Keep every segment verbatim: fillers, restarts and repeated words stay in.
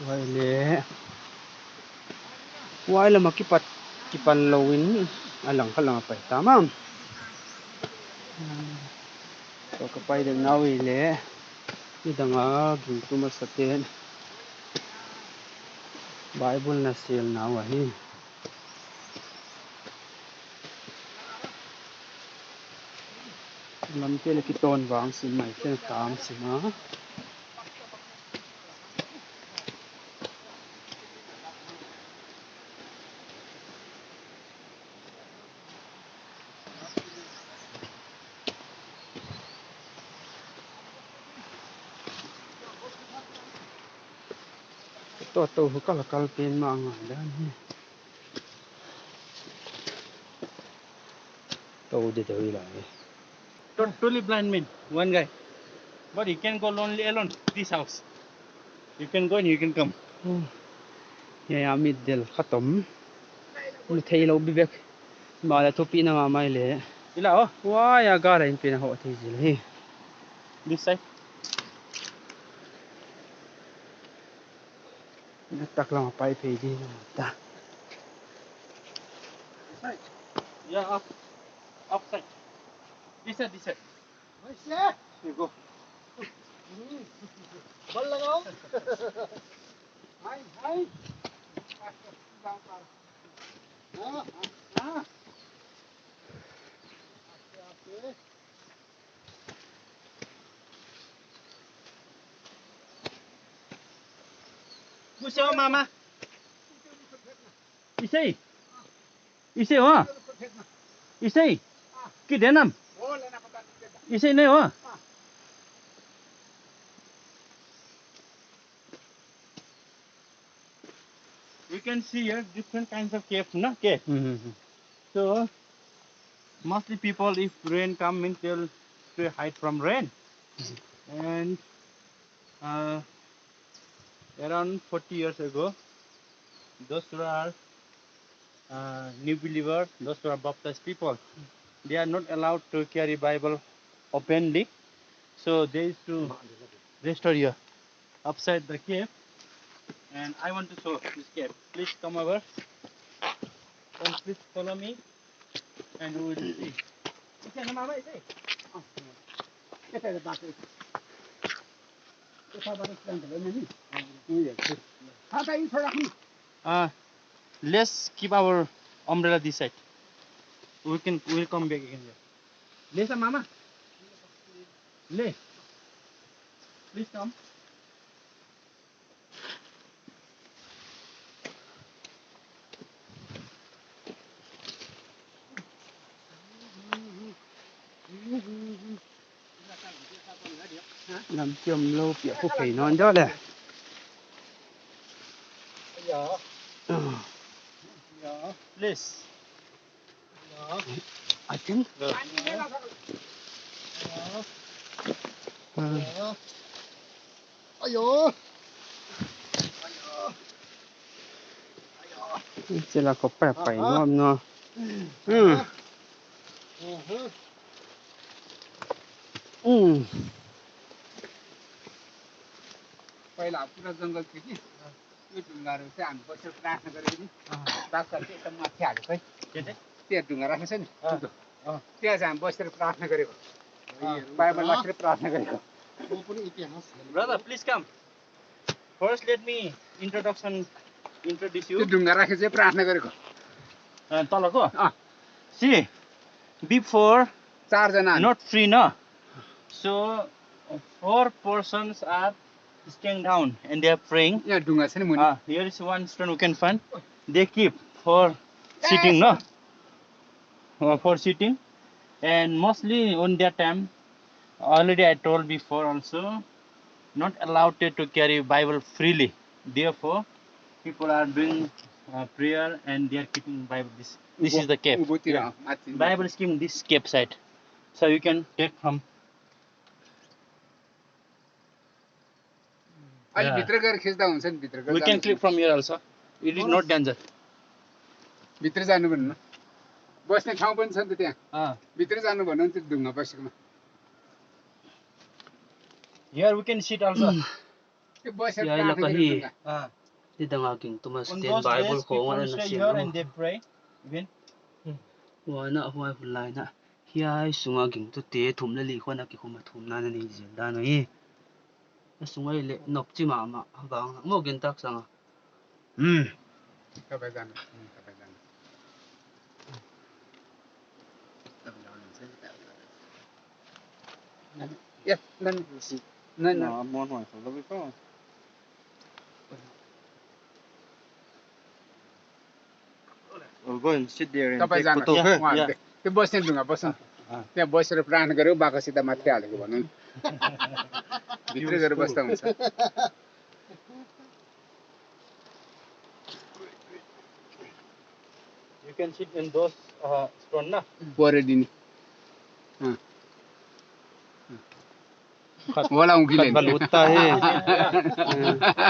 Huai leh, huai lam a kipat, kipan lou in, a lang kha lam a pai ta maw. Tua ka pai den nau leh, nidang a gingtu masate'n Bible na sel nau ahi. Lamte leh kiton vang sim mai, ken tam sim a. Tua tou hu kal kal pen mah ngai dan hi. Tou de tou i lai. Totally blind man, one guy. But he can go lonely alone, this house. You can go and you can come. Hmm. Ya, ya, mit del khatom. Mu thei lou bibek. Mah leh thupi na mahmah leh. Ila, oh. Huai a gala in pen a hoh thei zel hi. This side. Na tak lam a pai phei di na ta. This side. Yeah, up. Upside. This side, this side. Here you go. Ball lagao. Hai, hai. Ah, ah, ah. Who's your mama? Isei. Isei wa. Isei. Ki denam. Isei ne wa. We can see here different kinds of cave, na cave. Mm-hmm. So mostly people, if rain come, means they'll stay hide from rain. And uh, around forty years ago, those who are uh, new believer, those who are baptized people, they are not allowed to carry Bible openly. So they used to restore here, upside the cave. And I want to show this cave. Please come over. And please follow me. And we will see. Uh, let's keep our umbrella this side. We can, we'll come back again here. Lesa mama. Le. Please come. Lam kiam lou piak khu phei nawn deuh le. Yeah. Ah. Yeah. Please. I think. Ayo. Chila ko pa pai nuam no. Hmm. Hmm. पहिला पूरा जंगल थियो कि, यो ढुङ्गाहरू चाहिँ हामी बसेर प्रार्थना गरेको नि। अँ। बाघ साथी एकदम माथि हालेको है। के चाहिँ? त्यहाँ ढुङ्गा राखेको छ नि, अँ। त्यो। अँ। त्यहाँ चाहिँ हामी बसेर प्रार्थना गरेको। अँ। बाइबल राखेर प्रार्थना गरेको। Brother, please come. First, let me introduction, introduce you. त्यो ढुङ्गा राखेर चाहिँ प्रार्थना गरेको। अँ, तलको? अँ। See, before, चारजना हामी। Not free, no? So, four persons are staying down and they are praying. यहाँ ढुङ्गा छ नि मुनि। Ah, here is one stone we can find. They keep for sitting, no? Uh, for sitting. And mostly on that time, already I told before also, not allowed to, to carry Bible freely. Therefore, people are doing, uh, prayer and they are keeping Bible. This, this is the cave. Yeah. Bible is keeping this cave side. So you can take from अलि भित्र गएर खिच्दा हुन्छ नि, भित्र गएर जानु पर्छ। We can clip from here also. It is not danger. भित्र जानु पर्नु। बस्ने ठाउँ पनि छ नि त त्यहाँ। अँ। भित्र जानु भन्नु नि त्यो ढुङ्गा बसेकोमा। Here we can sit also. Hiai lak ahi. Ah. Nidang a gingtu mah ten Bible khong ana siam a. Huan a huai hun lai in a, hiai sunga gingtute thum leh li khong a kikhum a thumna ana nei zel dan ahi. A sung ahihleh nopchi mahmah, a bang maw, gintak sang a. Hmm. Yes, nan, nan, nan. We'll go and sit there and take photo. Yeah, yeah. Te boys ni dunga, boys ni. Ah. Te boys ni plan garu baka sida material ko banon. Bitri garu basta unsa. You can sit in those, uh, stone na. Pore dini. Ah. Wala ung kilen. Khat baluta he.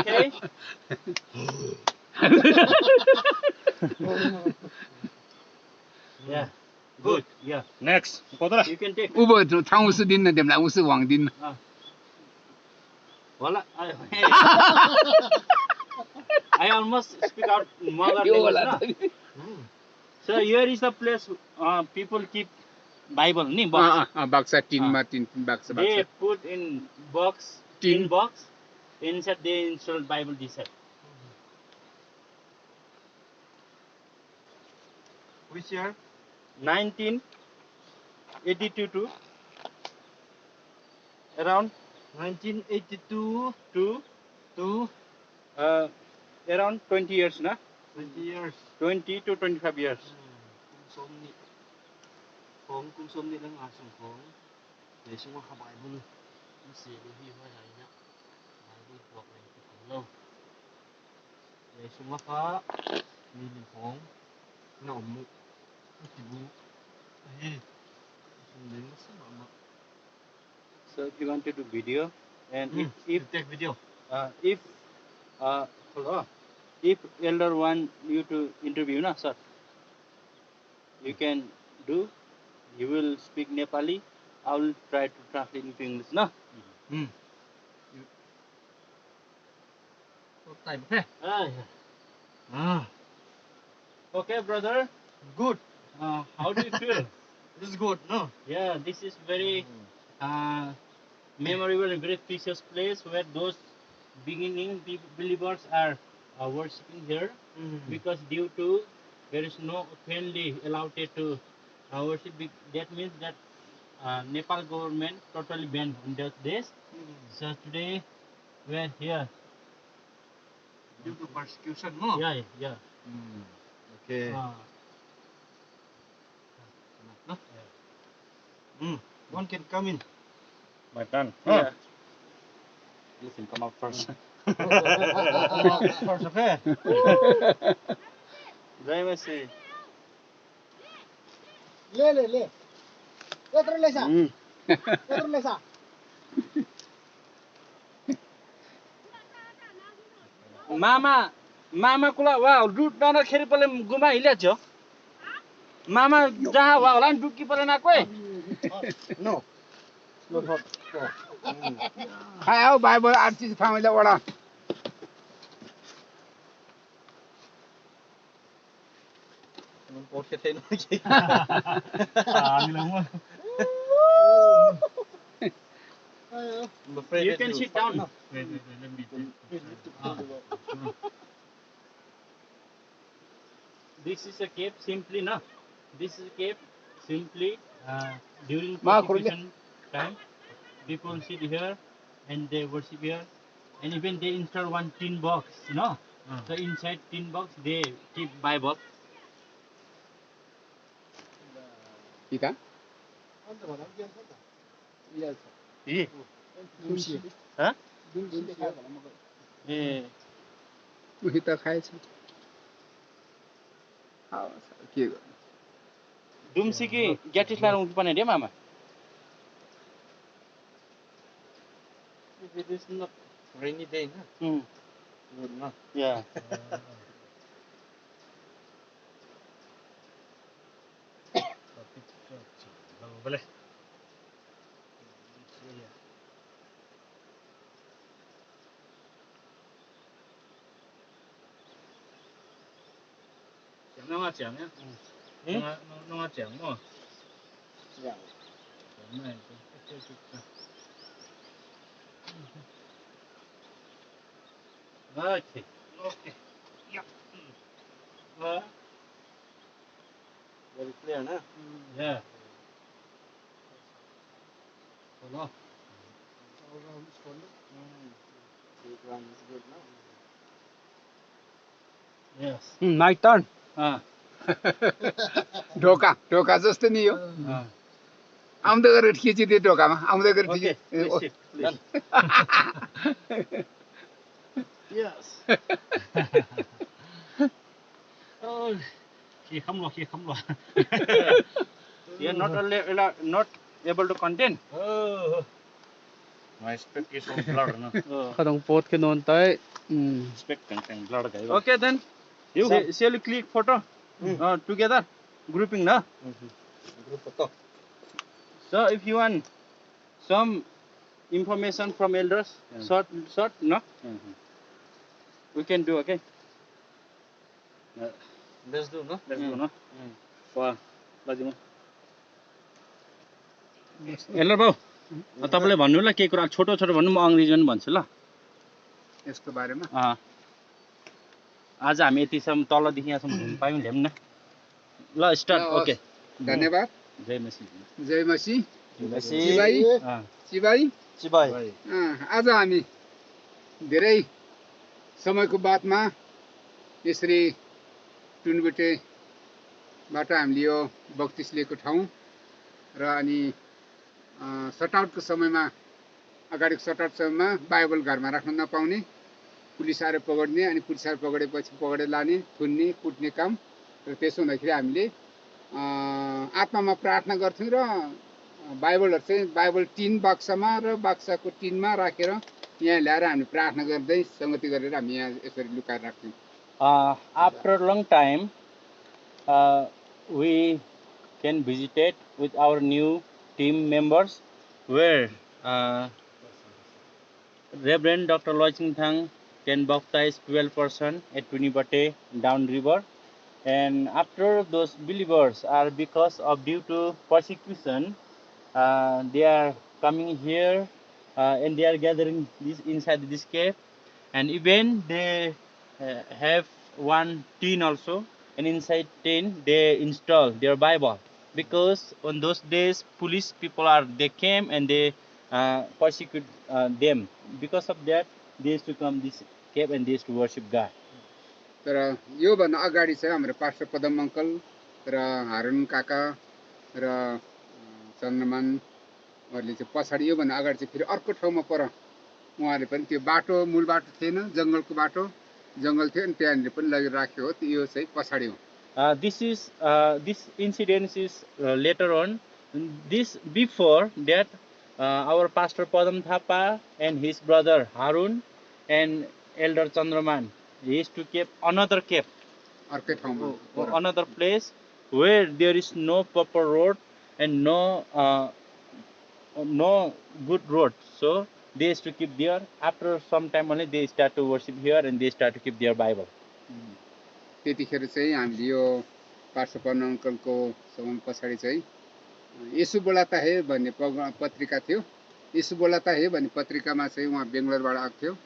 Okay. Yeah. Good. Yeah. Next. Kotora. You can take. Ubo tu thang usu din na dem la usu wang din. Ah. Wala, I, I almost speak out Mother language na. Hmm. So here is the place, uh, people keep Bible, ni box. Ah, ah, ah, box, ah, tin, ah, ma, tin, tin box, box. They put in box, tin, tin box. Inside they install Bible this side. Which year? Nineteen eighty-two to around nineteen eighty-two to, to, uh, around twenty years na? Twenty years. Twenty to twenty-five years. Hmm. Kum sawmnih. Khong kum sawmnih leh nga sung khong. Hiai sunga kha Bible. Kum sawmnih hi huai lai in a. Bible puak leng kipan lou. Hiai sunga kha mi lim khong na om uh. Kibu. Ahi. Sung leng masa mahmah. So if you want to do video and if, hmm, if you take video. Uh, if, uh, hello. If elder want you to interview na, sir. You can do. You will speak Nepali. I will try to translate into English, no? Hmm. What time, okay? Ah, yeah. Ah. Okay, brother. Good. Uh, how do you feel? This is good, no? Yeah, this is very, hmm, uh, memorable and very precious place where those beginning be-, believers are, uh, worshipping here. Mm. Because due to there is no openly allowed to, uh, worship, be-, that means that, uh, Nepal government totally banned on those days. Mm. So today we are here. Due to persecution, no? Yeah, yeah, yeah. Mm. Okay. Ah. No? Hmm. One can come in. My turn. Yeah. Huh? Listen, come out first. Come out first, okay? Jai Masih. ले, ले, ले। यत्रो ले सा। Hmm. यत्रो ले सा। Mama, mama kula wa, dut nana kheri pale guma ile jo. Mama jaha wa, lan dut ki pale na kwe. No. Not hot. Oh. Mm. Khai au, Bible artist family wala. Nung pawt khe thei nawn kei. Ah, ni lo mo. I'm afraid that you can sit down. Wait, wait, wait, let me. Ah. This is a cave simply, na? This is a cave simply, uh, during persecution time, people sit here and they worship here, and even they install one tin box, you know. Hmm. So inside tin box they keep Bible. Ita? Ih. Ha? Eh. Ita khai sa. Dumsi ki gatis la rung kipan dia mama. If it is not rainy day, na? Hmm. Good, na? Yeah. Boleh. Nunga chiang ya. Hmm? Nunga, nunga chiang mo. Ya. Okay. Okay. Yeah. Uh, very clear, na? Yeah. Hello. Yes. Hmm, my turn. Ah. ढोका, ढोका जस्तो नि हो। Ah. आउँदै गरेर खिचिदिए ढोकामा, आउँदै गरेर खिचि-, ए, please, ओ। Please. Yes. Oh, he come lo, he come lo. You are not only, not able to contain. Oh. My spec is all blur, no? Oh. Kha dong pawt khe nawn tai. Hmm. Spec teng teng blur gai. Okay then. You shall, shall we click photo? Hmm. Uh, together? Grouping, no? Hmm. Group photo. So if you want some information from elders, yeah, short, short, no? Hmm. We can do, okay? Let's do, no? Let's do, no? Hmm. Wah, lagi mo. Elder बाबु, अब तपाईँले भन्नु ल, के कुरा, छोटो छोटो भन्नु, म अङ्ग्रेजीमा भन्छु ल। यसको बारेमा? अँ। आज हामी यतिसम्म, तलदेखि यहाँसम्म घुम्न पायौँ, ल्याउन। ल, start, ल, OK। धन्यवाद। जय मसीह। जय मसीह। जय मसीह। चिबाई। अँ। चिबाई। चिबाई। अँ, आज हामी धेरै समयको बादमा यसरी टुनबुटेबाट हामीले यो बक्तिस लिएको ठाउँ र अनि, अँ, सटआउटको समयमा, अगाडिको सटआउट समयमा बाइबल घरमा राख्न नपाउने, पुलिस आएर पकड्ने, अनि पुलिस आएर पकडेपछि पकडेर लाने, थुन्ने, कुट्ने काम, र त्यसो हुँदाखेरि हामीले, अँ, आत्मामा प्रार्थना गर्थ्यौँ र बाइबलहरू चाहिँ बाइबल टिन बक्सामा र बक्साको टिनमा राखेर यहाँ ल्याएर हामी प्रार्थना गर्दै संगति गरेर हामी यहाँ यसरी लुकाएर राख्थ्यौँ। Uh, after a long time, uh, we can visited with our new team members where, uh, Reverend Doctor Loy Ching Thang can baptize twelve person at Tunibate downriver. And after those believers are, because of due to persecution, uh, they are coming here, uh, and they are gathering this, inside this cave. And even they, uh, have one tin also, and inside tin they install their Bible, because on those days police people are, they came and they, uh, persecute, uh, them. Because of that, they used to come this cave and they used to worship God. तर योभन्दा अगाडि चाहिँ हाम्रो पास्टर पदम अङ्कल र हारुन काका र, अ, चन्द्रमान हरूले चाहिँ पछाडि, योभन्दा अगाडि चाहिँ फेरि अर्को ठाउँमा पर उहाँहरूले पनि त्यो बाटो, मूल बाटो थिएन, जङ्गलको बाटो, जङ्गल थियो, अनि त्यहाँनिर पनि लगेर राख्यो हो। त्यो, यो चाहिँ पछाडि हो। Uh, this is, uh, this incident is, uh, later on. This, before that, uh, our pastor Padam Thapa and his brother Harun and elder Chandraman, he used to keep another cave. अर्कै ठाउँमा। Oh, oh, another place where there is no proper road and no, uh, no good road. So they used to keep there. After some time only they start to worship here and they start to keep their Bible. त्यतिखेर चाहिँ हामीले यो पास्टर पद्म अङ्कलको समय पछाडि चाहिँ यसु बोलाता हे भन्ने पग-, पत्रिका थियो। यसु बोलाता हे भन्ने पत्रिकामा चाहिँ उहाँ बेङ्गलोरबाट आएको थियो।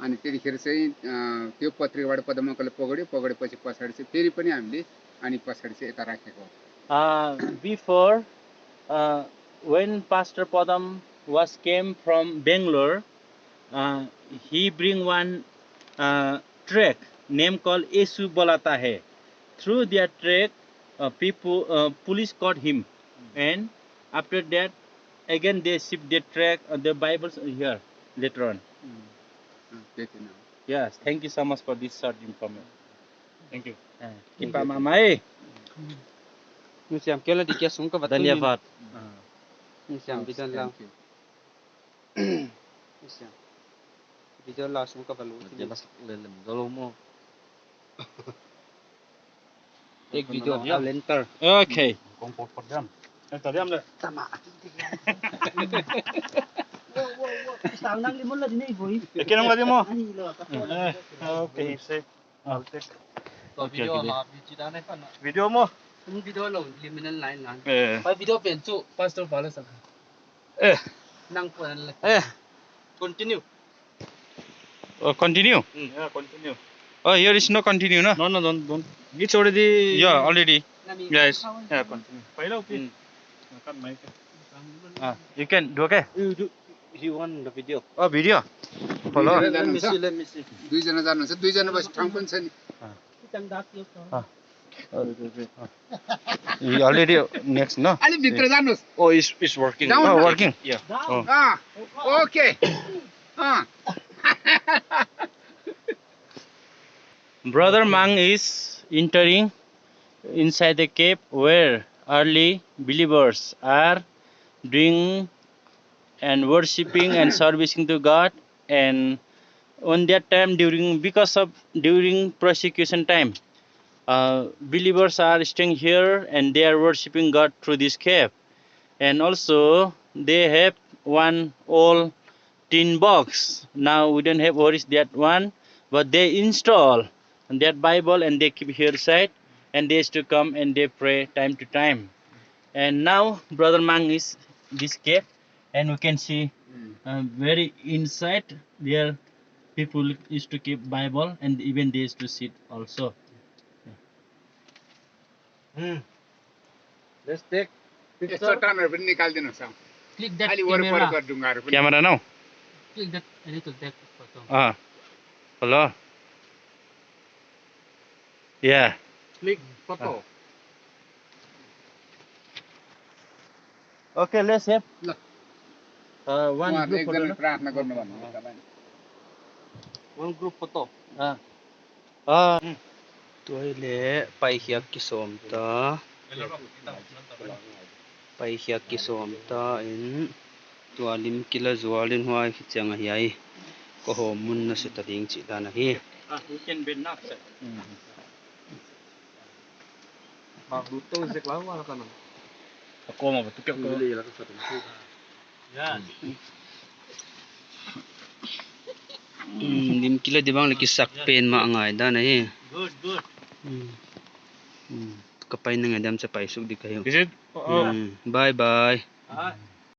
अनि त्यतिखेर चाहिँ, अ, त्यो पत्रिकाबाट पद्म अङ्कलले पकड्यो, पकडेपछि पछाडि चाहिँ फेरि पनि हामीले अनि पछाडि चाहिँ यता राखेको हो। Uh, before, uh, when Pastor Padam was came from Bangalore, uh, he bring one, uh, tract name called Yesu Bolata Hai. Through that tract, uh, people, uh, police caught him, and after that, again they shift the tract, uh, the Bibles here later on. Mm. Mm, त्यति नै हो। Yes, thank you so much for this short information. Thank you. Eh, kipa mama eh. Nusiam kela di kia sungka batun. धन्यवाद। Ah. Nusiam bidon la. Thank you. Nusiam. Video la sungka balu. Dia las lelem dolo mo. Ek video la lenter. Okay. Kong pot pot jam. Eh, tadi am le. Tama. Sang nang limon la di nei boy. Eh, kinang la di mo. Ani lo. Eh, okay, say. I'll take. Okay, video okay. Ha, video dan kan. Video maw? Kum video lou, liminal line lan. Eh. Pai video pen chu, Pastor Palace. Eh. Nang pun le. Eh. Continue. Oh, continue? Hmm. Yeah, continue. Oh, here is no continue, no? No, no, don't, don't. It's already. Yeah, already. Yes. Yeah, continue. Pai lou, okay. Hmm. Kan mai ke. Ah, you can do, okay? You do, you want the video? Oh, video. Hello. Let me see, let me see. दुईजना जानु छ, दुईजना बस ठाउँ पनि छ नि। Ah. Ah. Ah. He already next, no? अलि भित्र जानुस्। Oh, it's, it's working. Down. Oh, working. Yeah. Oh. Ah, okay. Ah. Brother Mang is entering inside the cave where early believers are doing and worshipping and servicing to God. And on that time, during, because of, during persecution time, uh, believers are staying here and they are worshipping God through this cave. And also, they have one old tin box. Now we don't have, what is that one, but they install that Bible and they keep here side, and they used to come and they pray time to time. And now Brother Mang is this cave, and we can see, uh, very inside there people used to keep Bible and even they used to sit also. Hmm. Let's take picture. Picture. Camera. Click that camera. Camera now. Click that a little, that photo. Ah. Hello. Yeah. Click photo. Ah. Okay, let's have, uh, one group photo, no? One group photo. Ah. Ah. Tua hi leh paikhiak kisawm ta. Paikhiak kisawm ta in tua lim kila zual in huai hi chiang ahi a. Ka hawm mun na se ta ding chih dan ahi. Ah, we can bend up, sir. Hmm. Mak lut tou zek lau a la ka nang. A kawm a va tu kek tou. Lei la ka sa tum. Yeah. Hmm, lim kila di bang leh kisak pen mah a ngai dan ahi. Good, good. Hmm. Hmm. Ka pai na ngai diam, cha pai suk di ka hi. Is it? Oh. Hmm. Bye bye. Ah.